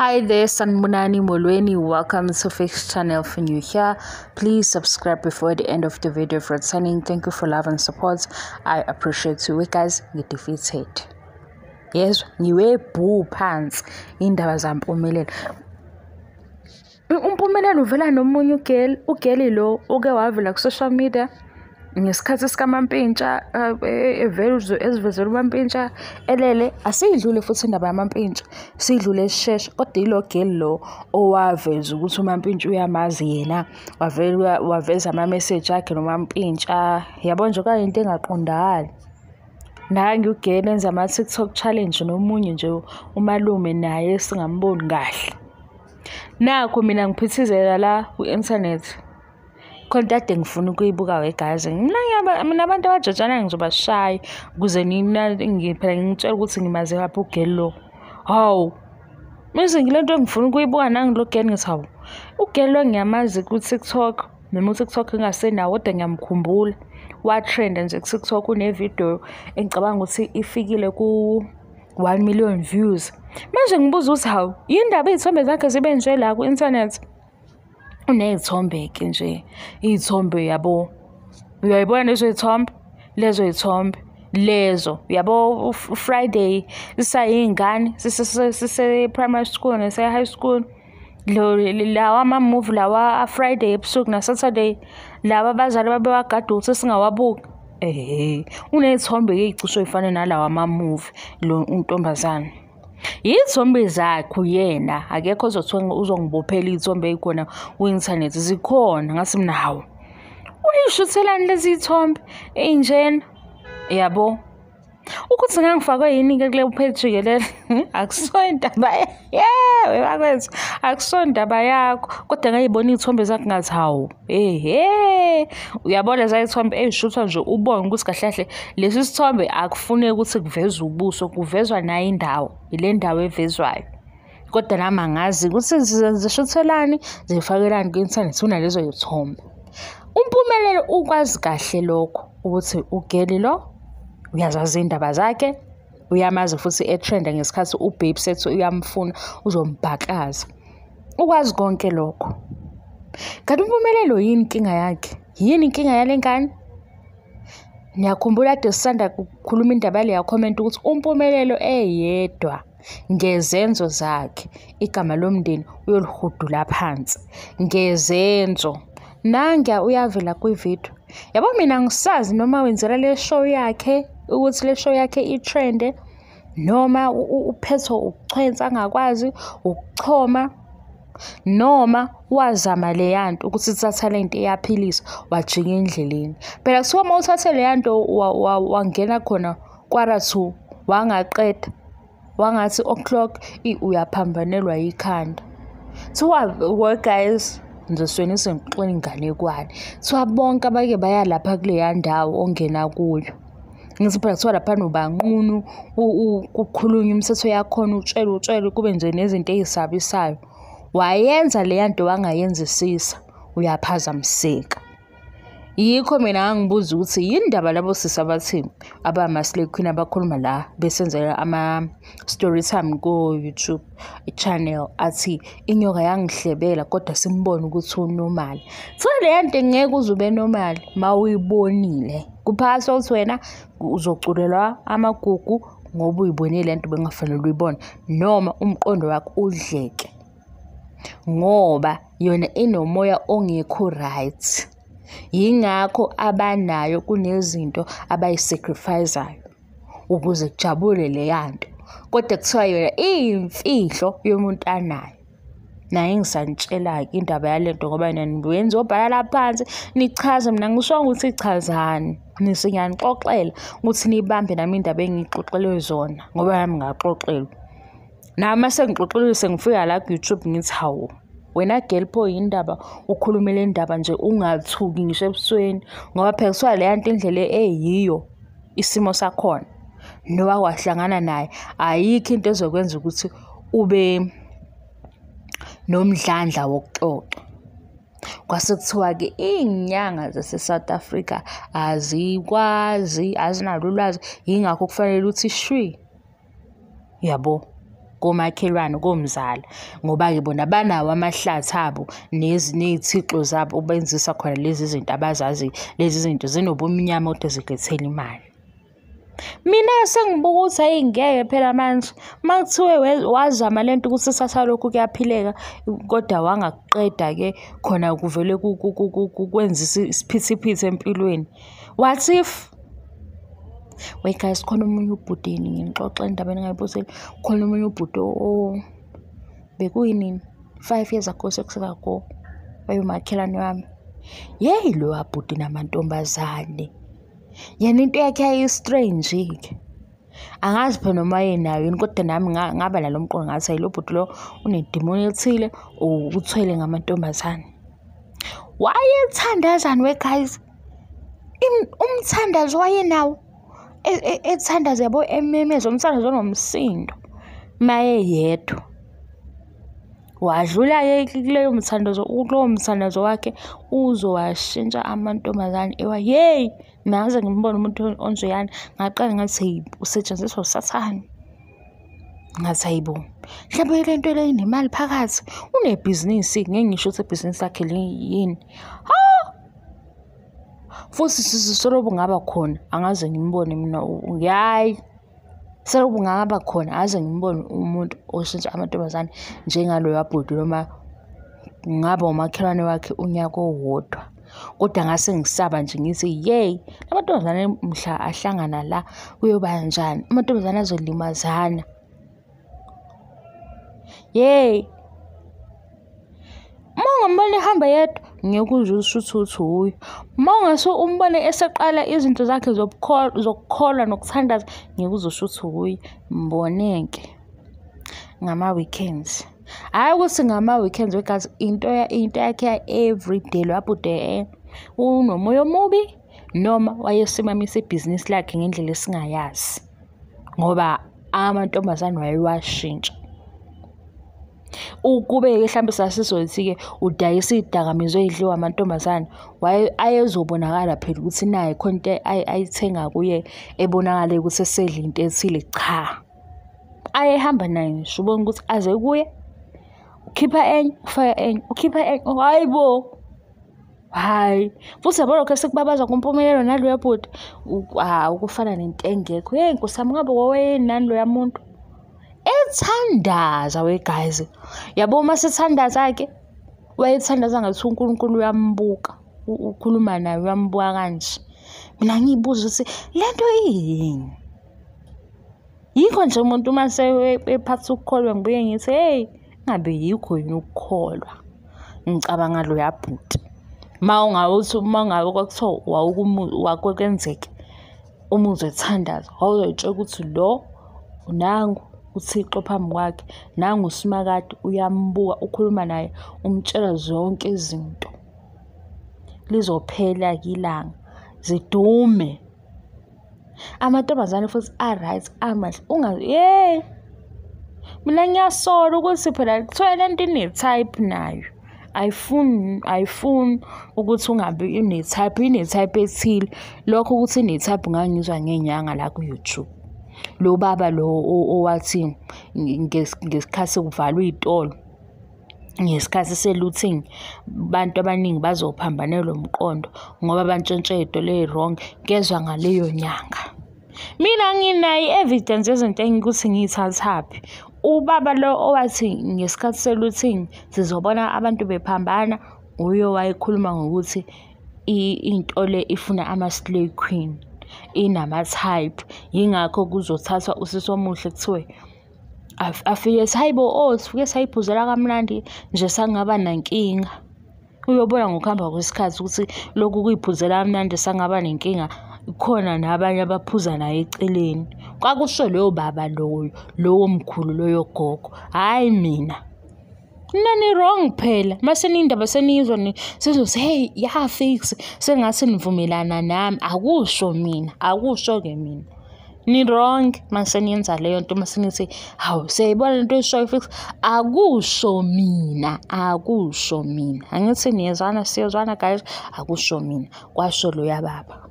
Hi there, Sanibonani Molweni. Welcome to Fix Channel. For new here, please subscribe before the end of the video for returning. Thank you for love and support. I appreciate you. Guys, defeated. Yes, ngiwe bhu phansi indaba zaMpumelelo. UMpumelelo uvela nomunye ugirl, ugirl lo uke wavela ku social media ngesikhathi sikaMampintsha, evela ezivezela uMampintsha elele. Asiyidlule futhi indaba yaMampintsha, siyidlule sisheshe. Kodwa ilo girl lo owaveza ukuthi uMampintsha uyamazi yena, wavela waveza ama-message akhe noMampintsha. Yabo nje kwayinto engaqondakali. Nange ugirl enza ama-TikTok challenge nomunye nje umalume naye singamboni kahle. Nakho mina ngiphithizela la ku-internet. Khona kade ngifuna ukuyibuka we guys. Mina abantu abajajana ngizobashaya ukuze nina phela ngitshela ukuthi ngimaze lapho ugirl lo. Hawu, mase ngilento engifuna ukuyibuka nangilo girl, ngithi hawu, ugirl lo ngiyamazi ku-TikTok, noma u-TikTok engasenawo kodwa ngiyamkhumbula. Watrenda nje ku-TikTok, une-video engicabanga ukuthi ifikile ku-1 million views. Manje ngibuza ukuthi hawu, yindaba iy'thombe zakhe zibe nje la ku-internet? Uney'thombe-ke nje, iy'thombe yabo. Uyayibona lezo y'thombe? Lezo y'thombe lezo, yabo Friday sisayiy'ngane, sise-primary school nase-high school. Lawa ama-movie lawa a-Friday ebusuku na-Saturday, lawa abazali babewagada ukuthi singawabuki. Ehhe, uney'thombe-ke ey'cishe y'fane nalawa ama-movie lo untombazane. Iy'thombe zakhe uyena, akekho ozothi uzongibophela iy'thombe ey'khona ku-inthanethi, zikhona. Ngathi mina hawu, uyishuthelani lezi y'thombe ey'njena, yabo? Ukuthi ngangifakwe yini-ke kuleyo page jikelele, akusiyo indaba, bakwethu, akusiyo indaba yakho. Kodwa ngayibona iy'thombe zakhe ngathi hawu, ehhe, uyabona leza y'thombe ey'shuthwa nje ubone ukuthi kahle kahle lesi sithombe akufuneki ukuthi kuvezwe ubuso, kuvezwa nayo indawo, ile ndawo evezwayo. Kodwa nami angazi ukuthi zishuthelani, zifakelani ku-inthanethi kunalezo y'thombe. UMpumelelo ukwazi kahle lokho ukuthi ugirl lo uyazazi iy'ndaba zakhe, uyamazi futhi etrenda ngesikhathi uBabes ethi uyamfuna uzombhakaza. Ukwazi konke lokho. Kanti uMpumelelo yini inkinga yakhe? Yini inkinga yale ngane? Niyakhumbula kade sisanda kukhuluma indaba yaleya comment ukuthi uMpumelelo eyedwa ngezenzo zakhe igama lomndeni uyolihudula phansi ngezenzo. Nangiya uyavela kwividiyo. Yabo mina ngisazi noma wenzela le show yakhe ukuthi le show yakhe itrende, noma uphethwe ukuchwensa angakwazi ukuchoma, noma wazama leya nto ukuthi thatha le nto iyaphilisa wajika endleleni. Phela kuthiwa uma uthathe leya nto wangena khona 1:45 wangaqeda, wangathi o'clock uyaphambanelwa yikhanda. Kuthiwa we guys, ngizosuke ngisengixoxela inganekwane. Kuthiwa bonke abake baya lapha kuleya ndawo ongena kuyo. Ngithi phela kuthiwa laphana ubanqunu, kukhulunywa imithetho yakhona, utshelwe utshelwe kube nje nezinto ey'sabisayo. Wayenza leya nto wangayenzisisa, uyaphazamiseka. Yikho mina ngangibuza ukuthi yini indaba labo sisi abathi abama-slay queen abakhuluma la besenzela ama-story time ko-YouTube channel, athi inyoka yangihlebela kodwa simbone ukuthi unormal. Kuthiwa leya nto ngeke uze ube normal uma uyibonile. Kuphasa ukuthi wena uzoculelwa amagugu ngoba uyibonile le nto bengafanele uyibone, noma umqondo wakho udleke ngoba yona inomoya ongekho right. Yingakho abanayo kunezinto abayisacrifice-ayo ukuze kujabule leya nto. Kodwa kuthiwa yona iyimfihlo yomuntu anayo. Naye ngisanitshela-ke indaba yale nto ngoba nina nibuye nizobhala la phansi nichaze. Mina ngisho ukuthi chazani, ngiyanixoxela ukuthi niyibambe nami indaba engiyixoxelwe zona ngoba nami ngaxoxelwa. Nami mase ngixoxeliwe sengifika la ku-YouTube ngithi hawu, wena girl pho yini indaba ukhulume le ndaba nje ungathuki ngisho ebusweni, ngoba phela kuthiwa leya nto indlela eyiyo isimo sakhona noba wahlangana naye ayikho into ezokwenza ukuthi ube nomdlandla wokuxoxa. Kwase kuthiwa-ke iy'nyanga zase-South Africa azikwazi, azinalo ulwazi, yingakho kufanele ukuthi shwi, yabo. Komakhelwane, komzala, ngoba-ke bona banawo amahlathi abo ney'thixo zabo benzisa khona lezi zinto abazaziyo. Lezi zinto zinobumnyama kodwa zikulethela imali. Mina sengibuka ukuthi hhayi ngeke phela manje, uma kuthiwe wazama lento ukuthi thatha lokhu kuyaphileka, kodwa wangakuqeda-ke khona kuvele kwenzisa isiphithiphithi empilweni. What if? Wait guys, khona omunye ubhuti nginixoxa indaba eningayibuzile. Khona omunye ubhuti bekuyinini? 5 years ago, 6 years ago, wayewumakhelwane wami. Yeyi loya bhuti namantombazane. Yena into yakhe yayi-strange-ke. Angazi phela noma wayenayo yini kodwa nami ngaba nalo mqondo ngathi hhayi lo bhuti lo unedimoni elithile or uthwele ngamantombazane. Wayethandazani we guys? Umthandazo wayenawo. Ethandaza yabo ememeza umthandazo onomsindo mayeyedwa. Wadlula-ke kuleyo mthandazo, kulowo mthandazo wakhe uzowashintsha amantombazane ewa yeyi, mina ngaze ngimbone umuntu onjeyana ngaqala ngathi hheyi usetshenziswa uSathane. Ngathi hayi bo, mhlawumbe le nto le inemali phakathi, unebhizinisi, ngeke ngisho ukuthi ibhizinisi lakhe yini. Ha! Futhi solobu ngaba khona, angaze ngimbone mina, hhayi. Solobu ngaba khona, angaze ngimbone umuntu oshintsha amantombazane njengaloya bhuti noma ngaba umakhelwane wakhe unyaka owodwa. Kodwa ngase ngisaba nje ngithi yeyi, la mantombazane mhla ahlangana la kuyoba njani? Amantombazane azolimazana. Yeyi, uma ungambona ehamba yedwa, ngeke uze usho ukuthi uye. Uma ungase umbone eseqala izinto zakhe zokukholwa nokuthandaza, ngeke uze usho ukuthi uye. Mbone-ke ngama-weekends. Hhayi ukuthi ngama-weekends wegazi, into yakhe ya-everyday loya bhuti unomoya omubi noma wayesimamisa ibhizinisi lakhe ngendlela esingayazi, ngoba amantombazane wayewashintsha. Ukube-ke hlampe sasizothi-ke udayisa iy'dakamizwa ey'dliwa amantombazane, ayezobonakala phela ukuthi naye khona into ayithenga kuye ebonakale ukuthi esedla into ethile. Cha, ayehamba naye ngisho ubone ukuthi aze kuye, ukhipha enye, ufaka enye, ukhipha enye, hhayi bo, hhayi. Futhi yabo lokho esikubabaza kuMpumelelo naloya bhuti, ukufana nento engekho. Yeyi Nkosi yami, ngabe wayenani loya muntu? Ethandaza we guys. Yabo uma sethandaza-ke, wayethandaza ngathi uNkulunkulu uyambuka, ukhuluma naye uyambuka kanje. Mina ngiyibuza ukuthi le nto iyini? Yikho nje umuntu uma ephatha ukukholwa ngibuye ngithi hey, ngabe yikho yini ukukholwa? Ngicabanga loya bhuti. Uma ungawuthi uma ngabe kwakuthiwa wakwenzeka umuzwe ethandaza, wawuzoyitshela ukuthi lo nangu uThixo phambi kwakhe, nangu uSimakade uyambuka, ukhuluma naye, umtshela zonke izinto. Lizophela-ke ilanga, zidume. Amantombazane futhi a-right, amahle, yeyi. Mina ngiyasola ukuthi phela kuthiwa le nto ine-type nayo. Ayifuni ukuthi ungabe ine-type, ine-type ethile. Lokho ukuthi ine-type ngangizwa ngenyanga la ku-YouTube. Lo baba lo owathi ngesikhathi kuvalwa iy'tolo, ngesikhathi se-looting, abantu abaningi bazophambanelwa umqondo ngoba bantshontshe iy'tolo ey'wrong, ngezwa ngaleyo nyanga. Mina nginayo i-evidence yezinto engikuthi ngiyithathaphi. Ubaba lo owathi ngesikhathi se-looting sizobona abantu bephambana, uye wayekhuluma ngokuthi into le ifuna ama-slay queen, inama-type, yingakho kuzothathwa usisi omuhle kuthiwe afike ethi hayi bo, oh sifike sayiphuzela kamnandi nje sangaba nankinga. Uyobona ngokuhamba kwesikhathi ukuthi lokhu kuyiphuzela kamnandi sangaba nenkinga, khona nabanye abaphuza naye eceleni. Kwakusho loyo baba loyo, lowo mkhulu loyo gogo, hhayi mina. Nani wrong phela, mase nindaba seniyizwa sizothi hey ya fix, sengathi nivumelana nami. Akusho mina, akusho-ke mina. Ni wrong mase niyenza leyo nto, mase nithi hawu siyayibona lento oyishoyo fix. Akusho mina, akusho mina. Angithi niyezwana, siyezwana guys, akusho mina, kwasho loya baba.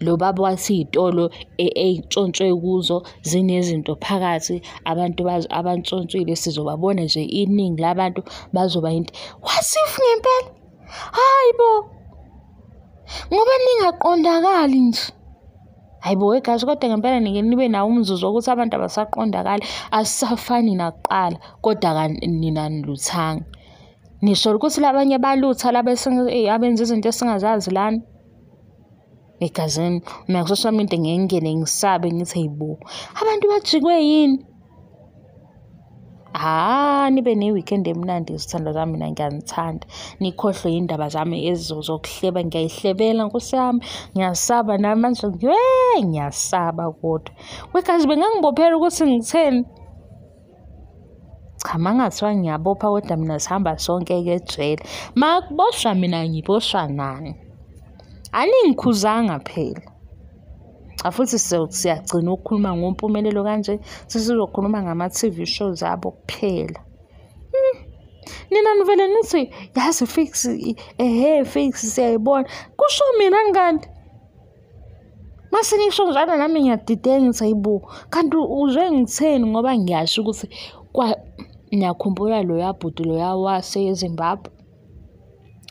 Lo baba wathi iy'tolo ey'ntshontshwe kuzo zinezinto phakathi, abantu abantshontshile sizobabona nje iningi labantu bazoba yinto. What if ngempela? Hhayi bo! Ngoba ningaqondakali nje. Hhayi bo we guys, kodwa ngempela nike nibe nawo umzuzu wokuthi abantu abasaqondakali, asisafani nakuqala, kodwa nina niluthanga. Nisho ukuthi labanye balutha laba abenza izinto esingazazi lana egazini. Mina ku-social media ngeke ngingene ngisabe ngithi hhayi bo, abantu bajikwe yini? Ha, nibe ne-weekend emnandi zithandwa zami, mina ngiyanithanda. Nikhohlwe iy'ndaba zami zokuhleba, ngiyayihlebela Nkosi yami, ngiyasaba nami manje, ngiyasaba kodwa. We guys, bengangibophela ukuthi ngitheni? Cha, uma kungathiwa ngiyabopha kodwa mina sihamba sonke-ke ejele. Uma kuboshwa mina ngiboshwa nani? Aningikhuzanga phela. Cha, futhi siyagcina ukukhuluma ngoMpumelelo kanje, sesizokhuluma ngama-T_V shows abo kuphela. Nina nivele nithi yazi fix, ehhe fix siyayibona. Kusho mina kanti? Mase nisho njalo nami ngiyadideka ngithi hayi bo, kanti uzwe ngitheni ngoba ngiyasho ukuthi niyakhumbula loya bhuti loya waseZimbabwe?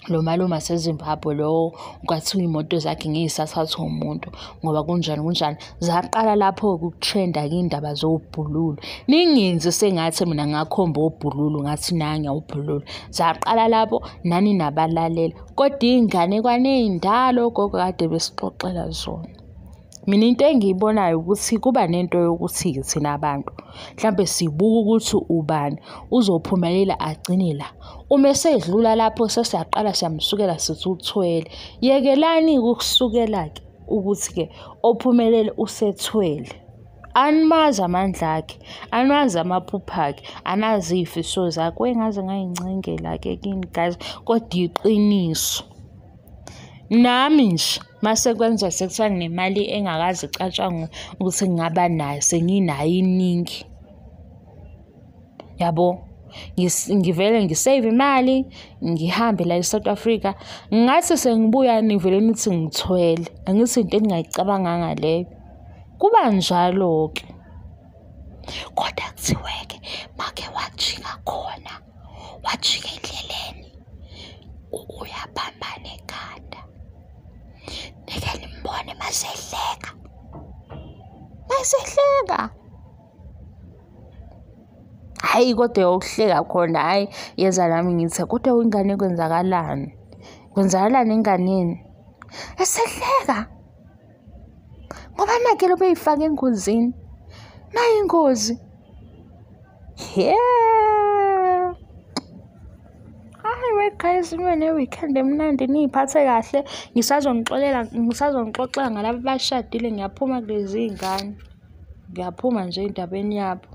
Lo malume waseZimbabwe lo kwathiwa iy'moto zakhe ngeke zisathathwa umuntu ngoba kunjani kunjani. Zaqala lapho-ke uku-trend-a-ke iy'ndaba zobhululu. Ningenzi sengathi mina ngakhomba obhululu ngathi nangiya ubhululu. Zaqala lapho nani nabalalela, kodwa iy'nganekwane ey'ndala ogogo kade besixoxela zona. Mina into engiyibonayo ukuthi kuba nento yokuthi-ke thina abantu mhlampe sibuka ukuthi ubani uzophumelela agcine la. Uma esedlula lapho sesiyaqala siyamsukela sithi uthwele. Yekelani-ke ukusukela-ke ukuthi-ke ophumelele usethwele. Animazi amandla akhe, aniwazi amaphupho akhe, anazi iy'fiso zakhe. We ngaze ngayincengela-ke kini guys, kodwa iqiniso. Nami nje mase kwenza sekuthiwa nginemali engakaze icatshangwe ukuthi ngingaba nayo, senginayo iningi. Yabo, ngivele ngi-save imali, ngihambe la e-South Africa. Ngathi sengibuya nivele nithi ngithwele, angithi into engingayicabanganga leyo. Kuba njalo-ke. Kodwa kuthiwe-ke make wajika khona, wajika endleleni, uyaphambana ekhanda. Nike nimbone masehleka, masehleka. Hhayi kodwa ukuhleka khona, hhayi yenza nami ngithi kodwa ingane kwenzakalani? Kwenzakalani enganeni? Esehleka. Ngoba nakhu lo beyifaka engozini. Nayi ingozi. Yeah. Hhayi we guys, nibe ne-weekend emnandi niy'phathe kahle. Ngisazonixoxela ngalaba abashadile, ngiyaphuma kulezi iy'ngane. Ngiyaphuma nje endabeni yabo.